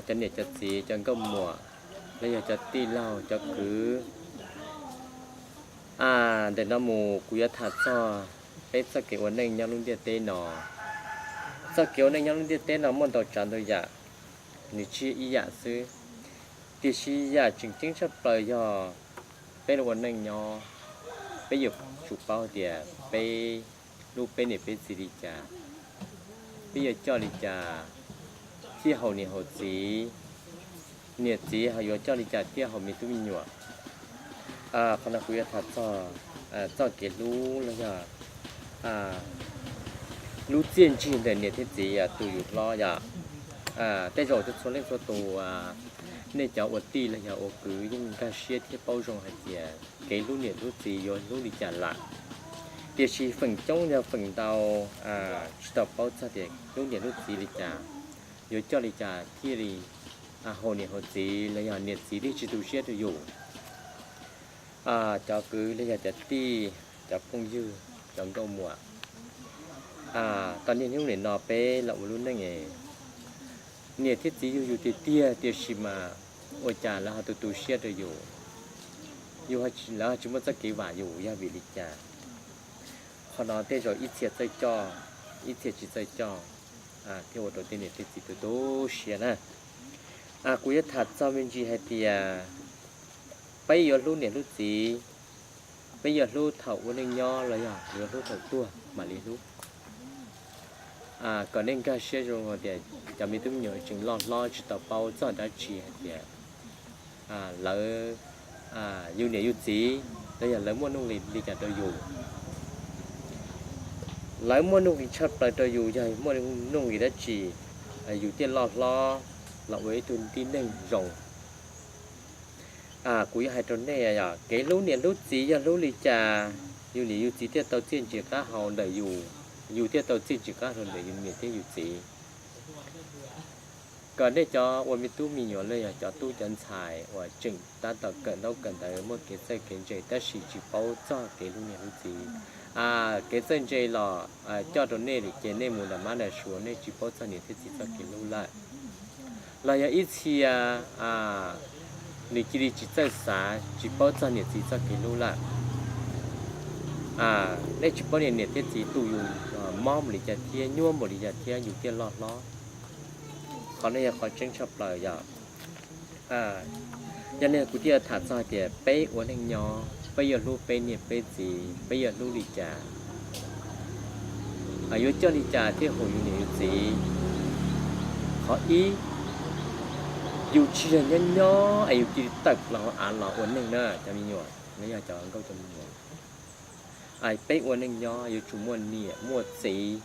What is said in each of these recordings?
Cov niam cov txiv, cov nkauj muam, los yog cov tij laug cov kwv, ntawm no mus kuv yuav tham txog peb txoj kev ua neej nyob lub ntiaj teb no. Txoj kev ua neej nyob lub ntiaj teb no muaj ntau tsav ntau yam, nws tsis yog ib yam xwb. Tiam sis yam tseem ceeb tshaj plaws yog peb los ua neej nyob, peb yuav tsum paub tias peb hlub peb niam peb txiv li cas, peb yuav coj li cas thiaj haum niam haum txiv, niam txiv ho yuav coj li cas thiaj haum me tub me nyuam. Qhov no kuv yuav tham txog txoj kev hlub los yog lub txiaj ntsig ntawm niam thiab txiv tus yus hlob yom. Tej zaum txhua leej txhua tus, nej cov ua tij los yog ua kwv yeej nkag siab thiab paub zoo hais tias kev hlub niam hlub txiv yuav hlub li cas lawm. Tiam sis feem coob yog feem ntau tsis tau paub txog tias hlub niam hlub txiv li cas, yuav coj li cas thiaj li haum niam haum txiv los yog niam txiv thiaj tsis tu siab rau yus. Cov kwv los yog cov tij, cov phooj ywg, cov nkauj muam, tau niaj hnub nim no peb los ua lub neej es niam thiab txiv yug yus tiag tiag, tiam sis mas ua cas lawv ho tu tu siab rau yus, lawv ho tsis muaj txoj kev vam yus yog vim li cas? Qhov no tej zaum ib txhia txawj coj, ib txhia tsis txawj coj, thiaj ua rau tej niam tej txiv tu tu siab na. Kuv yuav tham txog me ntsis hais tias peb yuav hlub niam hlub txiv, peb yuav hlub thaum ua neej nyob los yog yuav hlub thaum tuag mam li hlub? Kom nej nkag siab zoo tias cov me tub me nyuam tseem loj hlob tsis tau paub txog dab tsi hais tias lawv, yus niam yus txiv los yog lawv muaj nuj nqis li cas rau yus. Lawv muaj nuj nqis tshaj plaws rau yus yog muaj nuj nqis dab tsi yus thiaj loj hlob los ua ib tug tib neeg zoo. Kuv yuav hais rau nej, kev hlub niam hlub txiv yog hlub li cas, yus niam yus txiv thiaj tau txiaj ntsig qab hau ntawm yus, yus thiaj tau txiaj ntsig qab hau ntawm yus niam thiab yus txiv. Kom nej cov ua me tub me nyuam los yog cov tub cov ntxhais uas tseem tab tom kawm ntaub kawm ntawv muaj kev txawj kev ntse tab sis tsis paub txog kev hlub niam hlub txiv, kev txawj ntse los coj rau nej lawm ces nej mus nram mab nram suav nej tsis paub txog niam thiab txiv txoj kev hlub lawm. Los yog ib txhia nws cia li tsis txawj xav tsis paub txog niam txiv txoj kev hlub lawm. Nej tsis paub niam thiab txiv tu yus mob npaum li cas thiab nyuaj npaum li cas thiab yus thiaj loj hlob. Qhov no yog qhov tseeb tshaj plaws yom. Yog li kuv thiaj tham txog tias peb ua neej nyob peb yuav hlub peb niam peb txiv, peb yuav hlub li cas, yuav coj li cas thiaj haum yus niam yus txiv. Qhov ib, yus tsis yog nyob nyob es yus cia li tawm plaws hauv av los ua neeg na cov me nyuam, no yog cov nkauj cov me nyuam. Peb ua neej nyob yuav tsum muaj niam muaj txiv.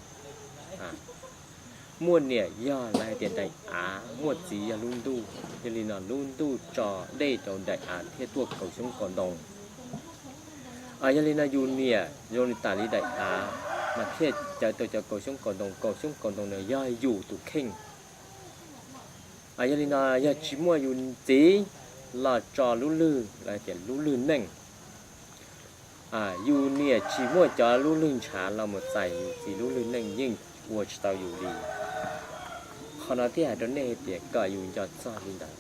Muaj niam yog lawv hais tias daim av, muaj txiv yog lub ntuj. Yog li no lub ntuj tso dej rau daim av thiaj tuaj kaus xyoob kaus ntoo. Yog li no yus niam zoo li tas li daim av mas thiaj cawv tau cov kaus xyoob kaus ntoo, kaus xyoob kaus ntoo no yog yus tus kheej. Yog li no yog tsis muaj yus txiv los tso lub lwg, lawv tias lub lwg neej, yus niam tsis muaj cov lub lwg ntshav los mus txais yus txiv lub lwg neej yeej ua tsis tau yus li. Qhov no thiaj hais rau nej hais tias kom yus nco txog li ntawd.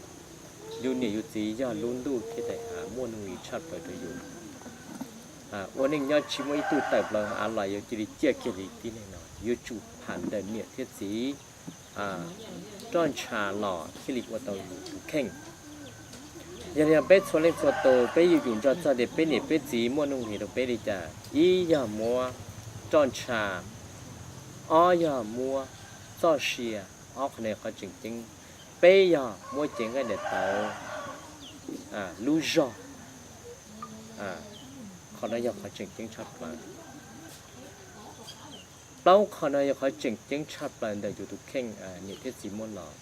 Yus niam yus txiv yog lub ntuj thiab daim av muaj nuj nqis tshaj plaws rau yus. Ua neej nyob tsis muaj ib tug tawm plaws av los yuav cia li ciaj kiag li tib neeg no, yuav tsum pham ntawm niam thiab txiv roj ntsha los thiaj li ua tau yus tus kheej. Yog li no peb txhua leej txhua tus peb yuav tsum nco txog tias peb niam peb txiv muaj nuj nqis rau peb li cas. Ib yog muab roj ntsha, ob yog muab txoj sia, ob qhov no qhov tseem ceeb. Peb yog muab cev nqaij daim tawv lub zog. Qhov no yog qhov tseem ceeb tshaj plaws. Plaub qhov no yog qhov tseem ceeb tshaj plaws ntawm yus tus kheej niam thiab txiv muab los.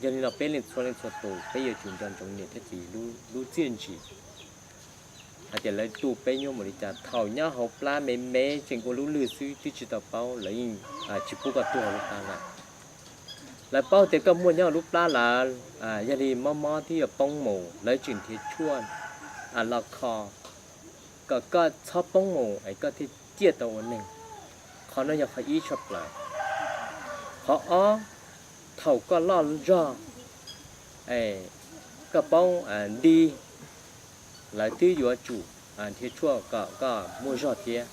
Yog li no peb leej txhua leej txhua tus peb yuav tsum nco ntsoov niam thiab txiv lub txiaj ntsig hais tias lawv tu peb nyuaj npaum li cas. Thaum nyob hauv plab me me tseem ua lub lwg xwb twb tsis tau paub, lawv yeej tsis pub koj tuag hauv lub plab lawm. Lawv paub tias koj muaj nyob hauv lub plab lawm, yog li mob mob twb yuav poob mus lawv tseem nrhiav tshuaj los kho kom koj txhob poob mus es koj thiaj ciaj tau ua neeg. Qhov no yog qhov ib tshaj plaws. Qhov ob, thaum koj loj zog, Koj poob nti, lawv twb yuav tsum nrhiav tshuaj kom koj muaj zog thiab,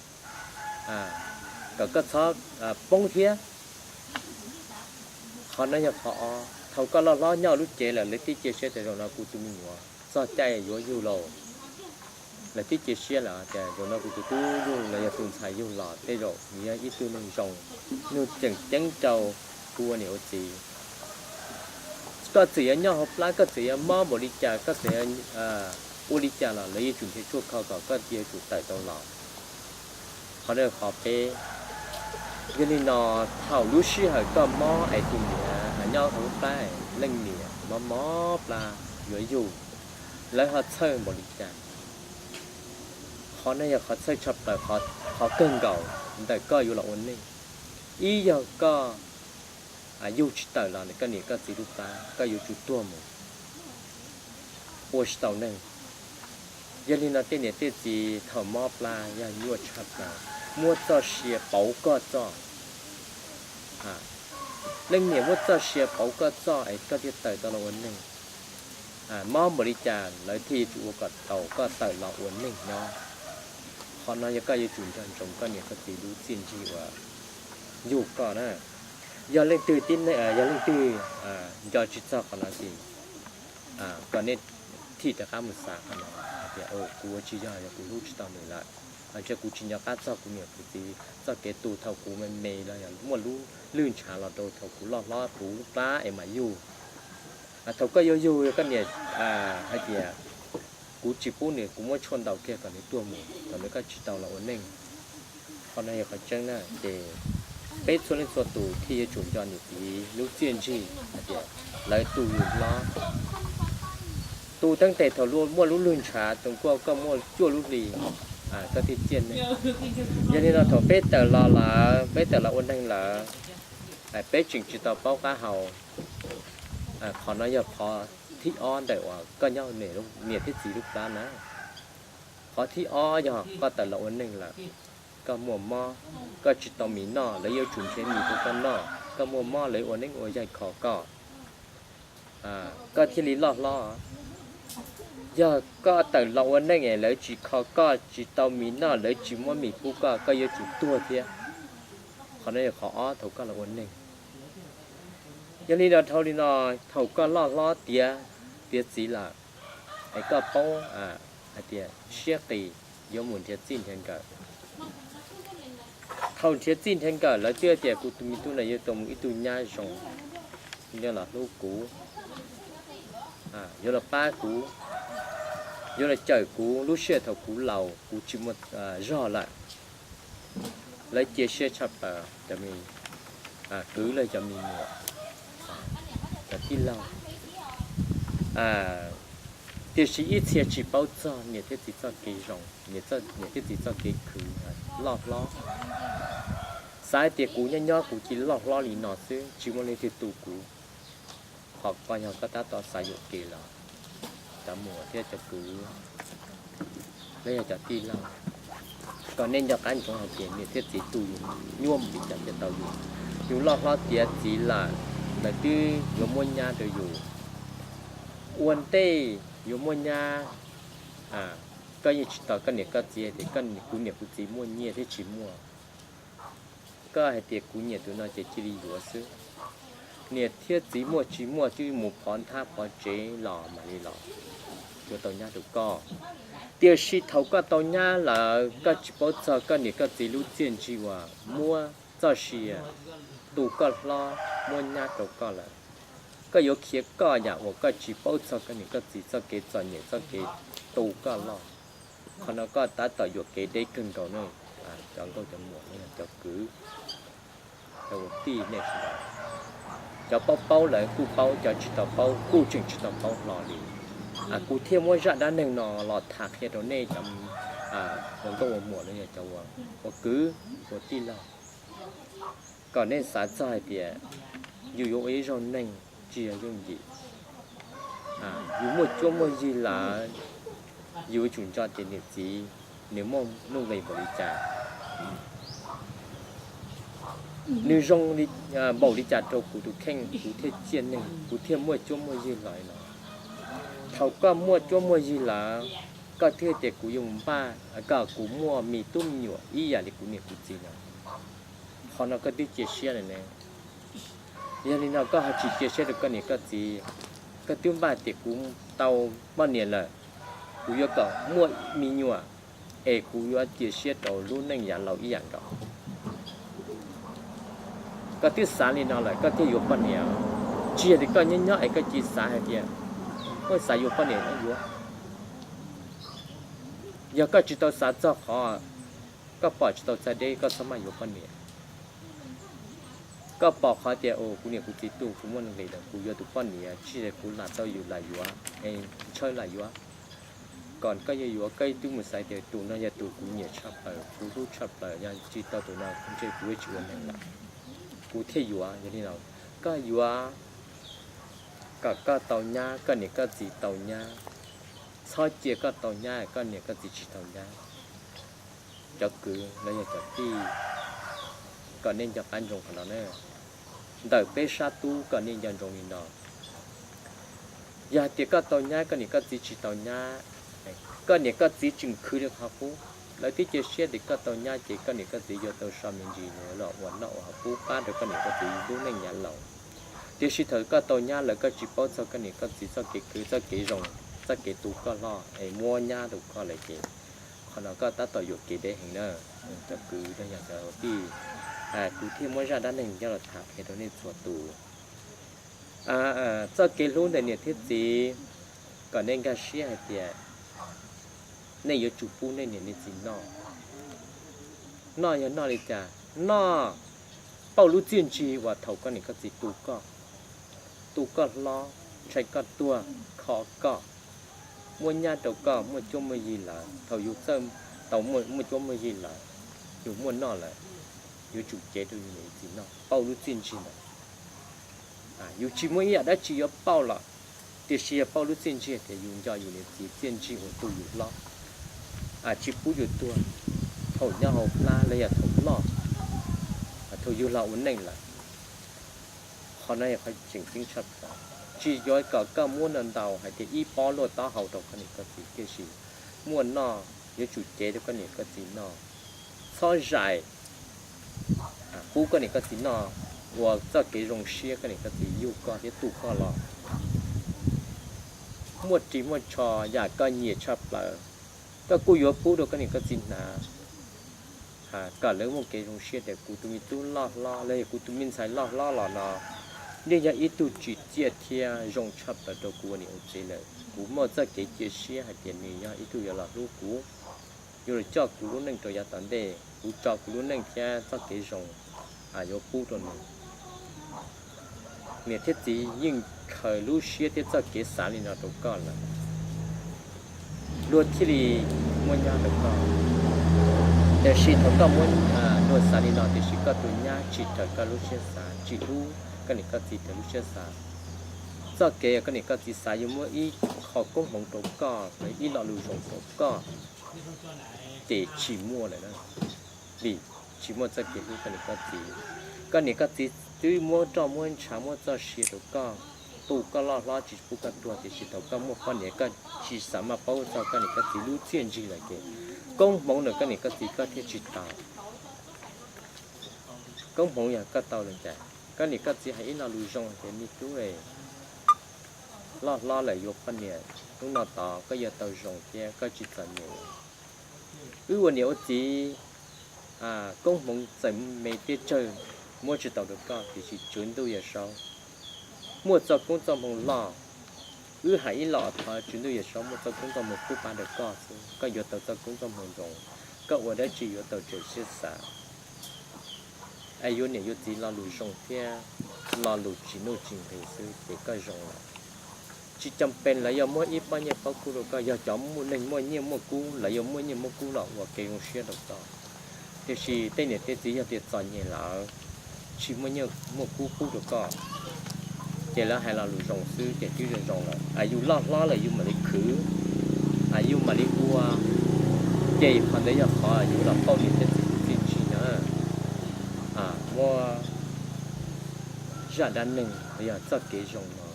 kom koj txhob poob thiab. Qhov no yog qhov ob. Thaum koj loj hlob nyob lub cev lawm, lawv twb cia siab tias zaum no kuv tus me nyuam txog caij yuav yug lawm, lawv twb cia siab lawm tias zaum no kuv tus tub yug los yog tus ntxhais yug los tej zaum yog ib tug neeg zoo, neeg tseem ceeb rau kuv ua niam ua txiv. Koj txawm yuav nyob hauv plab, koj txawm yuav mob npaum li cas, koj txawm ua li cas los lawv yuav tsum nrhiav tshuaj kho kom koj yuav tsum tawm tau los. Qhov no qhov peb. Yog li no, thaum lub sij hawm koj mob es tus niam nyob hauv plab, leej niam mob mob plab yuav yug, lawv ho txhawj npaum li cas? Qhov no yog qhov txhawj tshaj plaws, qhov kawg nkaus ntawm koj yuav los ua neej. Ib yog koj yug tsis tawm los koj niam koj txiv lub plab, koj yuav tsum tuag mus ua tsis tau neeg. Yog li no tej niam tej txiv thaum mob plab yog nyuaj tshaj plaws, muab txoj sia pauv koj txoj. Leej niam muab txoj sia pauv koj txoj es koj thiaj tawm tau los ua neeg. Mob npaum li cas lawv thiaj yuav tsum ua kom tau koj tawm los ua neeg nyob. Qhov no yog koj yuav tsum nco ntsoov koj niam koj txiv lub txiaj ntsig uas yug koj na. Yog leej twg, yog leej twg nco tsis txog qhov no ces kom nej thim rov qab mus xav qhov no tias kuv ua tsis yog, yog kuv hlub tsis tau nws lawm, ntshe kuv tsis nco qab txog kuv niam kuv txiv txoj kev tu thaum kuv me me los yog muaj lub lwj ntshav los rau thaum kuv loj hlob kuv lub plab es mam yug. Thaum koj yuav yug koj niam hais tias kuv tsis pub nws, kuv muab tshuaj ntaus kiag kom nws tuag mus, thaum ntawd koj tsis tau los ua neej. Qhov no yog qhov tseeb na ces peb txhua leej txhua tus thiaj yuav tsum nco niam txiv lub txiaj ntsig hais tias lawv tu yus hlob, tu teeb tes thaum muaj lub lwj ntshav, thaum koj muaj cuaj lub hli, koj thiaj txiaj neej. Yog li no thaum peb tawm los lawm, peb tawm los ua neeg lawm, peb tseem tsis tau paub qab hau. Qhov no yog qhov thib ob ntawm uas koj nyob niam thiab txiv lub plab na. Qhov thib ob yog koj tawm los ua neeg lawm, koj muaj mob, koj tsis tau mis noj, lawv yuav tsum nrhiav mis rau koj noj, koj muaj mob lawv ua neeb ua yaig kho koj, koj thiaj li loj hlob. Yog koj tawm los ua neej es lawv tsis kho koj, tsis tau mis noj, lawv tsis muab mis pub koj, koj yuav tsum tuag thiab. Qhov no yog qhov ob thaum koj los ua neeg. Yog li no dhau li no, thaum koj loj hlob tiav, tiav txiv lawm, es koj paub hais tias siab qis yuav mus nrhiav txij nrhiav nkawm. Thaum nrhiav txij nrhiav nkawm lawv twb tias kuv tus me tub no yuav tau mus ib tug nyab zoo, yuav los hlub kuv, yuav los pab kuv, yuav los cawm kuv lub sij hawm thaum kuv laus kuv tsis muaj zog lawm. Lawv cia siab tshaj plaws cov me kwv los cov me nyuam, cov tij laug. Tiam sis ib txhia tsis paub txog niam thiab txiv txoj kev zoo, niam thiab txiv txoj kev khwv loj hlob. Xav hais tias kuv nyob nyob kuv cia li loj hlob li no xwb tsis muaj leej twg tu kuv. Qhov ko yog koj tab tom xav yuam kev los, cov muam thiab cov kwv, los yog cov tij laug, kom nej nco qab ntsoov hais tias niam thiab txiv tu yus nyuaj npaum li cas thiaj tau yus. Yus loj hlob tiav txiv lawm, lawv twb yuav muab nyab rau yus. Ua ntej yuav muab nyab, koj yeej tsis tau koj niam koj txiv hais tias kuv niam kuv txiv muaj nyiaj thiab tsis muaj. Koj hais tias kuv nyiam tus no ces cia li yuav xwb. Niam thiab txiv muaj tsis muaj twb mus phov nthab phov tsev los mam li los yuav tau nyab rau koj. Tiam sis thaum koj tau nyab lawm koj tsis paub txog koj niam koj txiv lub txiaj ntsig uas muab txoj sia tu koj hlob muab nyab rau koj lawm. Koj yuav khiav koj yam uas koj tsis paub txog koj niam koj txiv txoj kev txom nyem txoj kev tu koj loj. Qhov no koj tab tom yuam kev deb kawg nkaus ne, cov nkauj cov muam ne, cov kwv, cov ua tij nej sawv daws. Cov paub paub lawv kuj paub, cov tsis tau paub kuj tseem tsis tau paub hlo li. Kuv thiaj muab zaj dab neeg no los tham qhia rau nej cov ua nkauj ua muam los yog cov ua kwv ua tij laug, kom nej xav txog hais tias yus yuav ua ib zaug neeg tsis yog yooj yim. Yus muaj cuab muaj yig lawm, yus yuav tsum nco tias niam txiv nws muaj nuj nqis npaum li cas, nws zoo npaum li cas rau kuv tus kheej, kuv thiaj txiaj neeg, kuv thiaj muaj cuab muaj yig los li no. Thaum koj muaj cuab muaj yig lawm, koj thiaj tias kuv yuav mus npaj kom kuv muaj me tub me nyuam ib yam li kuv niam kuv txiv no. Qhov no koj twb cia siab lawm ne. Yog li no koj ho tsis cia siab rau koj niam koj txiv, koj twb npaj tias kuv tau poj niam lawm, kuv yuav kom muaj me nyuam, es kuv yuav cia siab rau lub neej yav laus ib yam nkaus. Koj twb xav li no lawm koj thiaj yuav poj niam. Tsis yog tias koj nyob nyob es koj cia xav hais tias, koj xav yuav poj niam yuav. Yog koj tsis tau xav txog qhov, koj pom tsis tau txog deb koj txhob maj yuav poj niam. Koj pom qhov tias kuv niam kuv txiv tu kuv muaj nqis lawm kuv yuav tus poj niam tsis yog kuv lam tau yus lam yuav, ntshaw lam yuav. Kom koj yuav yuav koj twb mus xav tias tus no yog tus kuv nyiam tshaj plaws kuv hlub tshaj plaws, yog tsis tau tus no ntshe kuv yuav tsis ua neeg lawm, kuv thiaj yuav. Yog li no, koj yuav kom koj tau nyab koj niam koj txiv tau nyab, txhob cia koj tau nyab koj niam koj txiv tsis tau nyab. Cov kwv los yog cov tij, kom nej nco qab ntsoov qhov no na. Ntawm peb sab tub kom nej nco ntsoov li no. Yog hais tias koj tau nyab koj niam koj txiv tsis tau nyab, koj niam koj txiv tseem khwv li qhov qub, lawv twb cia siab tias koj tau nyab ces koj niam koj txiv yuav tau so me ntsis los ua noj ua haus pub pab rau koj niam koj txiv lub neej yav laus. Tiam sis thaum koj tau nyab lawm koj tsis paub txog koj niam koj txiv txoj kev khwv txoj kev zoo, txoj kev tu koj hlo es muab nyab rau koj lawm ces qhov no koj tab tom yuam kev deb heev na. Cov kwv los yog cov tij, kuv thiaj muab zaj dab neeg coj los tham qhia rau nej txhua tus. Txoj kev hlub ntawm niam thiab txiv, kom nej nkag siab hais tias nej yuav tsum pub nej niam nej txiv noj. Noj yog noj li cas? Noj pauj lub txiaj ntsig uas thaum koj niam koj txiv tu koj, tu koj hlob, ntshai koj tuag, kho koj, muab nyab rau koj, muaj cuab muaj yig lawm. Thaum yus txawj tau muaj cuab muaj yig lawm, yus muaj noj lawm, yuav tsum cev rau yus niam yus txiv noj pauj lub txiaj ntsig ntawd. Yus tsis muaj ib yam dab tsi yuav pauj los, tiam sis yog pauj lub txiaj ntsig tias yus nco yus niam txiv txiaj ntsig uas tu yus hlob, tsis pub yus tuag, thaum nyob hauv plab los yog thaum loj, thaum yus los ua neej lawm. Qhov no yog qhov tseem ceeb tshaj plaws. Tsis yuav kom koj muab ntau ntau hais tias ib pob luaj taub hau rau koj niam koj txiv, tiam sis muaj noj yuav tsum cev rau koj niam koj txiv noj. Txhob zais pub koj niam koj txiv noj ua txoj kev zoo siab koj niam koj txiv yug koj thiab tu koj los. Muaj ris muaj tsho yam koj nyiam tshaj plaws, koj kuj yuav pub rau koj niam koj txiv hnav. Kom lawv muaj kev zoo siab tias kuv tus me tub loj hlob los yog kuv tus me ntxhais loj hlob los no yeej yog ib tug tsim txiaj thiab zoo tshaj plaws rau kuv ua niam ua txiv lawm. Kuv muaj txoj kev cia siab hais tias nws yog ib tug yuav los hlub kuv, yuav los coj kuv lub neej rau yav tom ntej, kuv tso kuv lub neej thiab txoj kev zoo yuav pub rau nws. Niam thiab txiv yeej khaws lub siab thiab txoj kev xav li no rau koj lawm, luag thiaj li muab nyab rau koj. Tiam sis thaum koj muab, luag xav li no tiam sis koj tus nyab tsis raws koj lub siab xav, tsis hlub koj niam koj txiv raws lub siab xav, txoj kev koj niam koj txiv xav yuav muab ib qho koob hmoov rau koj, ib lo lus zoo rau koj, ces tsis muaj lawm na. Vim tsis muaj txoj kev hlub koj niam koj txiv. Koj niam koj txiv twb muab roj muab ntshav muab txoj sia rau koj, tu koj loj hlob tsis pub koj tuag, tiam sis thaum koj muaj poj niam koj tsis xav maj paub txog koj niam koj txiv lub txiaj ntsig lawm ces koob hmoov ntawm koj niam koj txiv koj thiaj tsis tau. Koob hmoov yog koj tau lawm cas? Koj niam koj txiv hais ib lo lus zoo tias me tub, loj hlob lawm yuav poj niam, hnub no tod koj yuav tau zoo thiab koj tsis txom nyem. Wb ua niam ua txiv, koob hmoov txawm me thiab tsawg muab tsis tau rau koj, tiam sis Tswv Ntuj Yawm Saub muaj txoj koob txoj hmoov loj. Wb hais ib lo thov Tswv Ntuj Yawm Saub muaj txoj koob txoj hmoov pub pab rau koj xwb, koj yuav tau txoj koob txoj hmoov zoo, koj ua dab tsi yuav tau raws siab xav. Es yuav niam yuav txiv lo lus zoo thiab lo lus tsis nuj tsis nqis xwb ces koj zoo lawm. Tsis cam pes lawv yuav muab ib pob nyiaj pob kub rau koj, yog cov neeg muaj nyiaj muaj kub lawv yuav muaj nyiaj muaj kub los ua kev zoo siab rau koj. Tiam sis tej niam tej txiv yog tias txom nyem lawm, tsis muaj nyiaj muaj kub pub rau koj, ces lawv hais lo lus zoo xwb ces twb zoo zoo lawm. Yus loj hlob lawm yus mam li khwv, yus mam li ua, ces qhov ntawd yog qhov yus los pauj niam thiab txiv txiaj ntsig na. Muab zaj dab neeg los yog txoj kev zoo no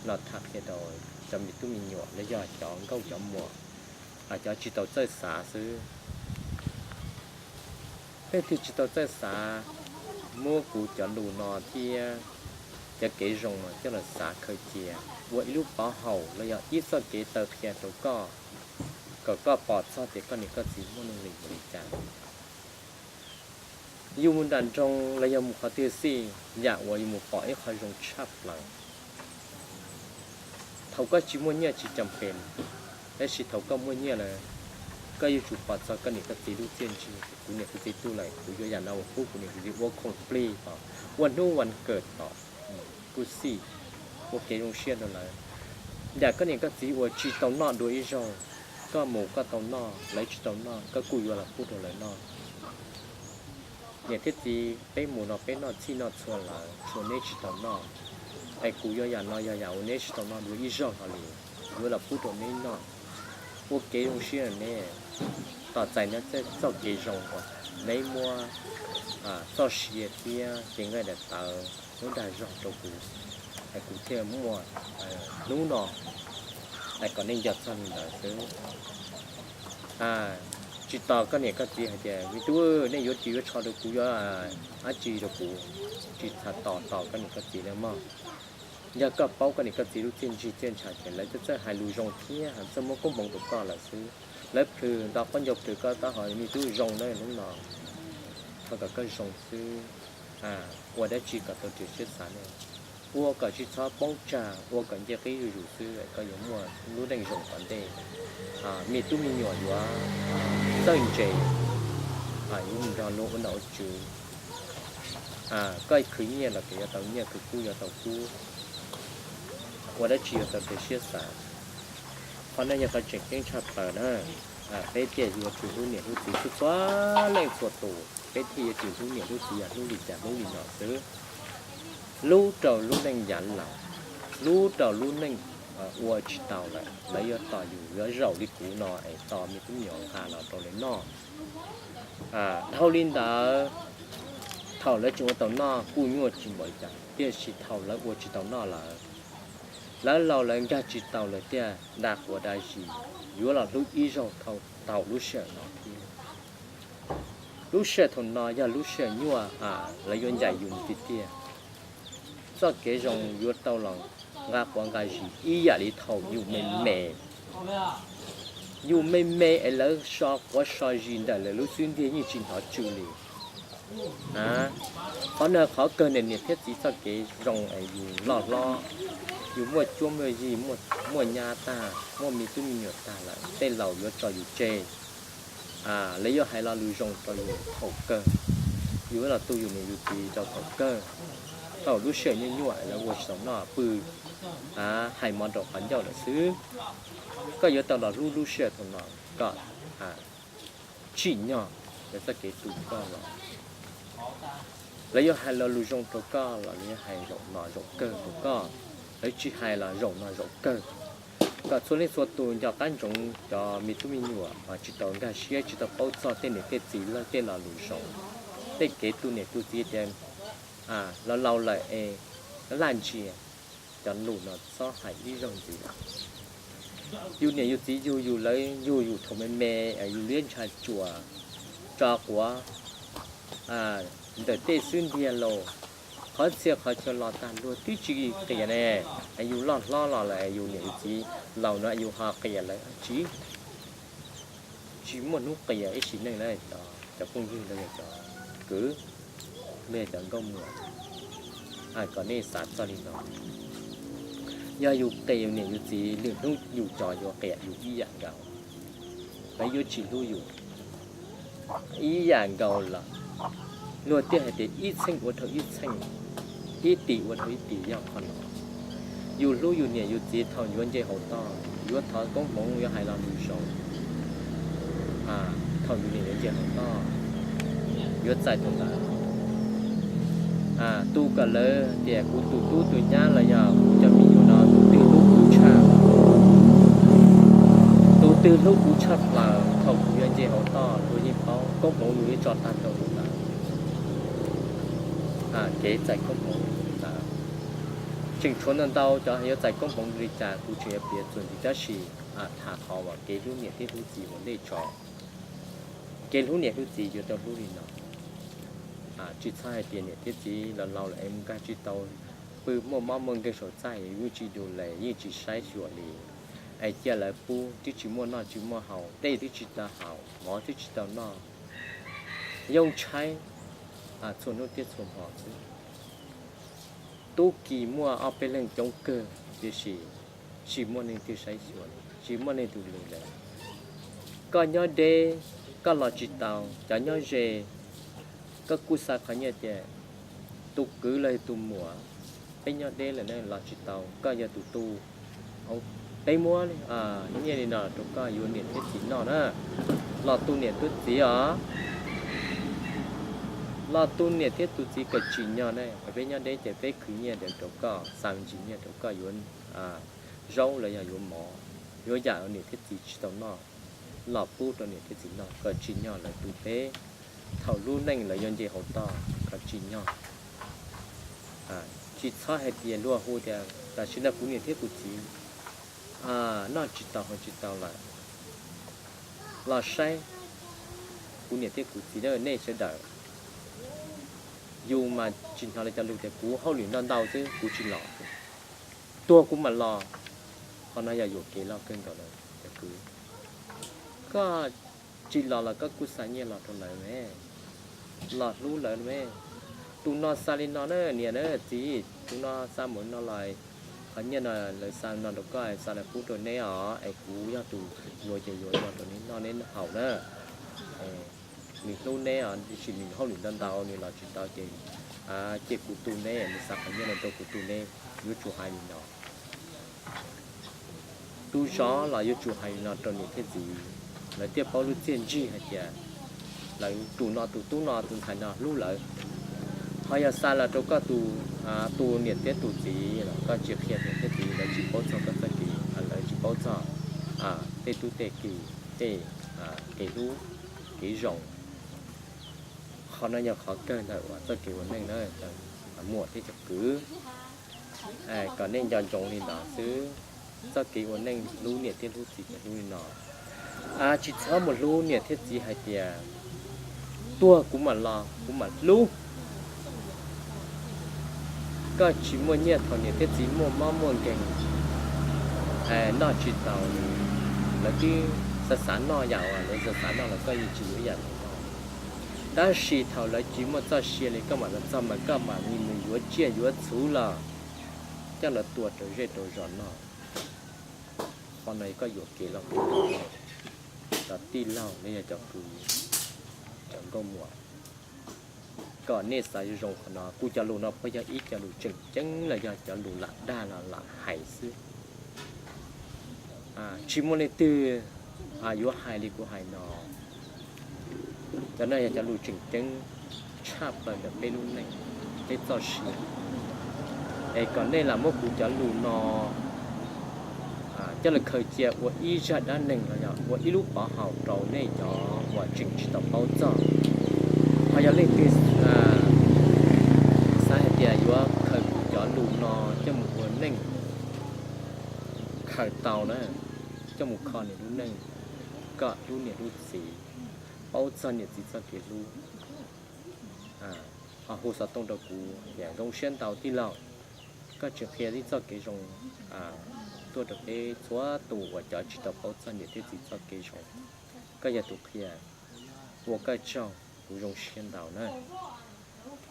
los tham qhia rau cov me tub me nyuam los yog cov nkauj cov muam, cov tsis tau txawj xav xwb. Leej twg tsis tau txawj xav, muab kuv cov lus no thiab cov kev zoo no coj los xav khaws cia ua ib lub pov haum los yog ib txoj kev taw qhia rau koj, kom koj pom txog tias koj niam koj txiv muaj nuj nqis npaum li cas. Yus mus nram nroog los yog mus qhov twg xij, yam uas yus mus pom ib qho zoo tshaj plaws. Thaum koj tsis muaj nyiaj tsis cam pem, tab sis thaum koj muaj nyiaj lawm, koj yuav tsum pom txog koj niam koj txiv lub txiaj ntsig. Kuv niam kuv txiv tu lawm, kuv yuav yam no mus pub kuv niam kuv txiv ua khoom plig tom, ua hnub vas kawm tom, kuj xij, ua kev zoo siab rau lawv. Yam koj niam koj txiv uas tsis tau noj dua ib zaug, koj mus koj tau noj, lawv tsis tau noj, koj kuj yuav los pub rau lawv noj. Niam thiab txiv, peb mus no peb noj txhij noj txhua lawm, tshuav neb tsis tau noj. Es kuv yuav yam no yog yam uas neb tsis tau noj dua ib zaug hlo li, yuav los pub rau neb noj. Ua kev zoo siab rau neb, tos txais neb txoj kev zoo uas neb muab txoj sia thiab cev nqaij daim tawv lub dag zog rau kuv, es kuv thiaj muaj hnub no, es kom nej nco txog li ntawd xwb. Tsis tos koj niam koj txiv hais tias me tub, nej yuav ris yuav tsho rau kuv, yuav dab tsi rau kuv, tsis txhob tos tos koj niam koj txiv na mog. Yog koj paub koj niam koj txiv lub txiaj ntsig txiaj ntsha ces lawv twb txawj hais lus zoo thiab txawj muab koob hmoov rau koj lawm xwb. Lawv plhws nto qaub ncaug plhws koj taub hau, me tub, zoo na hnub no, thov kom koj zoo xwb. Ua dab tsi kom tau riam siab xav ne, ua kom tsis txhob poob tsag, ua kom nce qib zuj zus xwb, koj yuav muaj lub neej zoo tom ntej. Me tub me nyuam yuav txawj ntse, yuav mus nrog luag ua nom ua tswv. Koj khwv nyiaj los koj yuav tau nyiaj, khwv kub yuav tau kub, ua dab tsi yuav tau riam siab xav. Qhov no yog qhov tseem ceeb tshaj plaws na. Peb thiaj yuav tsum hlub niam hlub txiv txhua txhua leej txhua tus, peb thiaj yuav tsum hlub niam hlub txiv yam hnub li cas hnub li no xwb. Hlub rau lub neej yav laus, hlub rau lub neej ua tsis tau lawm, lawv yuav tos yus, yuav zaum li kuv no es tos me tub me nyuam nqa los rau lawv noj. Dhau li ntawd, thaum lawv tseem ua tau noj kuj nyuaj tsis npaum li cas, tiam sis thaum lawv ua tsis tau noj lawm, lawv laus lawv nkag tsis tau lawm tiag, dag quav dag zis, yuav los hlub ib zaug thaum lub sij hawm no thiab. Lub sij hawm thaum no yog lub sij hawm nyuaj, lawv yuav ncaim yus tiag tiag. Txoj kev zoo yuav tau los nqa quav nqa zis ib yam li thaum yus me me. Yus me me es lawv so quav so zis ntawm lawv lub xub ntiag yeej tsis hnov tsw li. Qhov no qhov kawg, niam thiab txiv txoj kev zoo es yus loj hlob, yus muaj cuab muaj yig, muaj nyab tag, muaj me tub me nyuam tag lawm, tej laus yuav tso yus tseg. Lawv yuav hais lo lus zoo rau yus thaum kawg, yus yuav los tu yus niam yus txiv rau thaum kawg. Thaum lub sij hawm nyuaj nyuaj lawv ua tsis tau noj pw, hais mov rau qhov ncauj lawm xwb. Koj yuav tau los hlub lub sij hawm thaum no kom tsim nyog lawv txoj kev tu koj los. Lawv yuav hais lo lus zoo rau koj los lawv yuav hais zaum no zaum kawg rau koj, lawv tsis hais los zaum no zaum kawg. Kom txhua leej txhua tus nco qab ntsoov cov me tub me nyuam uas tsis tau nkag siab, tsis tau paub txog tej niam tej txiv lawv tej lo lus zoo, tej kev tu niam tu txiv tias laus laus lawm es laj ntsia, cov lus no txhob hais ib zaug ntxiv lawm. Yus niam yus txiv yug yus, lawv yug yus thaum me me, yus liab ntsha tsuas, tso quav ntawm tej xub ntiag los, qhov txhia qhov chaw los tag luag twb tsis qias ne. Yus loj hlob los lawm yus niam yus txiv laus no yus ho qias lawv tsis, tsis muaj hnub qias ib sim neej lawm. Cov phooj ywg los yog cov kwv, los yog cov nkauj muam, kom nej xav txog li no. Yog yus qias yus niam yus txiv, lwm hnub yus cov yuav qias yus ib yam nkaus, lawv yuav tsis hlub yus ib yam nkaus lawm. Luag thiaj hais tias ib txheej ua dhau ib txheej, ib tis ua dhau ib tis, yog qhov no. Yus hlub yus niam yus txiv thaum yuav nce hauv toj, yuav thov koob hmoov, yuav hais lo lus zoo. Thaum yus niam yuav nce hauv toj, yuav txais thaum ntawd. Tu kom lawv tias kuv tus tub tus nyab los yog kuv cov me nyuam no tus twg hlub kuv tshaj, tus twg hlub kuv tshaj plaws, thaum kuv yuav nce hauv toj luag yeej paub, koob hmoov luag yeej tso tag rau tus ntawd. Kev txais koob hmoov tus ntawd. Tseem tshuav ntau ntau cov yuav txais koob hmoov li cas kuv tseem yuav piav txuas ntxiv, tab sis tham qhov uas kev hlub niam thiab hlub txiv ua ntej tso. Kev hlub niam hlub txiv yuav tau hlub li no. Tsis txhob hais tias niam thiab txiv los laus lawm es mus nkag tsis tau, pw muaj mob muaj nkeeg saum txaj yeej tsis du les yeej tsis saib xyuas li, es cia lawv pub twb tsis muaj noj tsis muaj haus, dej twb tsis tau haus, mov twb tsis tau noj, yooj tshaib txhua hnub thiab txhua hmo xwb. Tub ki muaj ob peb leeg coob kawg, tiam sis tsis muaj leej twg saib xyuas, tsis muaj leej twg lus lawm. Koj nyob deb, koj los tsis tau, cov nyob ze, koj kuj xa qhov nyiaj tias, tus kwv los yog tus muam, peb nyob deb lawm ne los tsis tau, koj yog tus tu, peb muab nyiaj li no rau koj yuav niam thiab txiv noj na. Los tu niam tu txiv os, los tu niam thiab tus txiv kom tsim nyog na, peb nyob deb ces peb khwv nyiaj ntawd rau koj, xa me ntsis nyiaj rau koj yuav zaub los yog yuav mov, yuav yam niam thiab txiv tsis tau noj, los pub rau niam thiab txiv noj kom tsim nyog lawv tu peb. Thaum lub neej lawv yuav nce hauv toj kom tsim nyog. Tsis txhob hais tias luag hu tias tam sim no kuv niam thiab kuv txiv noj tsis tau haus tsis tau lawm, los saib kuv niam thiab kuv txiv nej sawv daws. Yus mas tsis hnov li cov lus tias kuv hauj lwm ntau ntau xwb kuv tsis los, tuag kuv mam los. Qhov no yog yuam kev loj kawg nkaus lawm cov kwv. Koj tsis los los koj kuj xa nyiaj los rau lawv me, los hlub lawv me. Tus no xa li no na niam na txiv, tus no xa mus no los, qhov nyiaj no lawv xa no rau koj, xa los pub rau neb os, es kuv yog tus yuav ces yuav rau neb noj neb haus na. Nws hlub neb os, tiam sis nws hauj lwm ntau ntau nws los tsis tau ces cia kuv tu neb, nws xa qhov nyiaj no rau kuv tu neb, yuav tsum hais li no. Tus zov los yuav tsum hais li no rau niam thiab txiv, lawv thiaj paub lub txiaj ntsig hais tias lawv tus no tus tub no tus ntxhais no hlub lawv. Ho yog xa los rau koj tus niam thiab tus txiv los koj tsis qhia niam thiab txiv, lawv tsis paub txog koj txoj kev, lawv tsis paub txog tej tub tej ki, tej kev hlub kev zoo. Qhov no yog qhov kawg ntawm uas txoj kev ua neej na, muam thiab cov kwv. Kom nej nco ntsoov li ntawd xwb, txoj kev ua neej hlub niam thiab hlub txiv ces hlub li no. Tsis txhob mus hlub niam thiab txiv hais tias tuag kuv mam los kuv mam hlub. Koj tsis muaj nyiaj thaum niam thiab txiv muaj mob muaj nkeeg, noj tsis taus li, lawv twb xav xav noj yam uas lawv xav xav noj los koj yeej tsis yuav yam li no. Tab sis thaum lawv tsis muaj txoj sia li koj mam los txog mas koj mam li mus yuav tsiaj yuav txhuv los coj lawv tua rau zej rau zos noj. Qhov no koj yuam kev loj kawg, cov tij laug los yog cov kwv, cov nkauj muam, kom nej xav zoo zoo qhov no. Kuv cov lus no puas yog ib co lus tseem ceeb los yog cov lus lam dag los lam hais xwb? Tsis muaj leej twg yuav hais li kuv hais no. Cov no yog cov lus tseem ceeb tshaj plaws ntawm peb lub neej, peb txoj sia. Es kom nej lam muab kuv cov lus no coj los khaws cia ua ib zaj dab neeg los yog ua ib lub pov haum rau nej cov uas tseem tsis tau paub txog. Ho yog leej twg xav hais tias yuav khaws kuv cov lus no coj mus ua neej, khaws tau na, coj mus kho nws lub neej, kom hlub niam hlub txiv, paub txog niam txiv txoj kev hlub. Ho hu xov tooj rau kuv tias zoo siab ntau tij laug, koj tseem qhia ib txoj kev zoo tuaj rau peb txhua tus uas cov tsis tau paub txog niam thiab txiv txoj kev zoo. Koj yog tus qhia, ua koj tsaug, kuv zoo siab ntau na.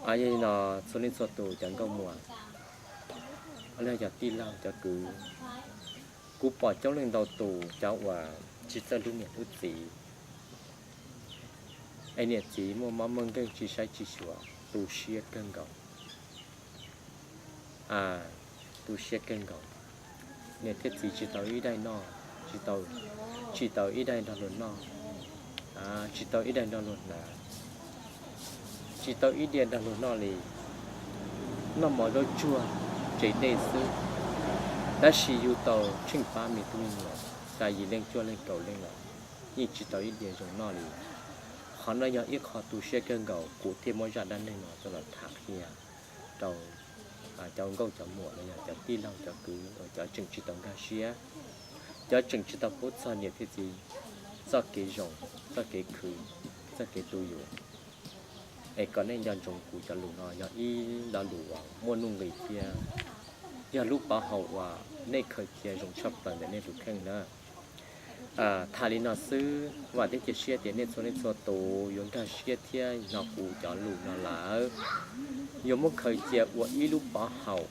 Yog li no, txhua leej txhua tus cov nkauj muam, los yog tij laug cov kwv, kuv pom coob leej ntau tus cov uas tsis txawj hlub niam hlub txiv, es niam txiv muaj mob muaj nkeeg tsis saib tsis xyuas, tu siab kawg nkaus. Tu siab kawg nkaus. Niam thiab txiv tsis tau ib daim noj, tsis tau, tsis tau ib daim nrog luag noj, tsis tau ib daim nrog luag hnav, tsis tau ib diav nrog luag noj li. Noj mov zaub tsuag tsev dej xwb, tab sis yus tau tsheej pab me tub me nyuam tas yim leej cuaj leej kaum leej lawm, yeej tsis tau ib diav zoo noj li. Qhov no yog ib qho tu siab kawg nkaus, kuv thiaj muab zaj dab neeg no coj los tham qhia rau cov nkauj cov muam los yog cov tij laug cov kwv uas cov tseem tsis tau nkag siab, cov tseem tsis tau paub txog niam thiab txiv txoj kev zoo, txoj kev khwv, txoj kev tu yuav. Es kom nej nco ntsoov kuv cov lus no yog ib lo lus uas muaj nuj nqis thiab yog lub pov haum uas nej khaws cia zoo tshaj plaws ntawm nej tus kheej na. Tham li no xwb, vam thiab cia siab tias nej txhua leej txhua tus yuav nkag siab thiab hnov kuv cov lus no lawm, yuav muab khaws cia ua ib lub pov haum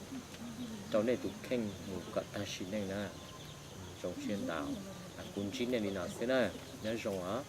rau nej tus kheej mus kom tag sim neej na. Zoo siab ntau, kuv ntsib nej li no xwb na, nyob zoo os.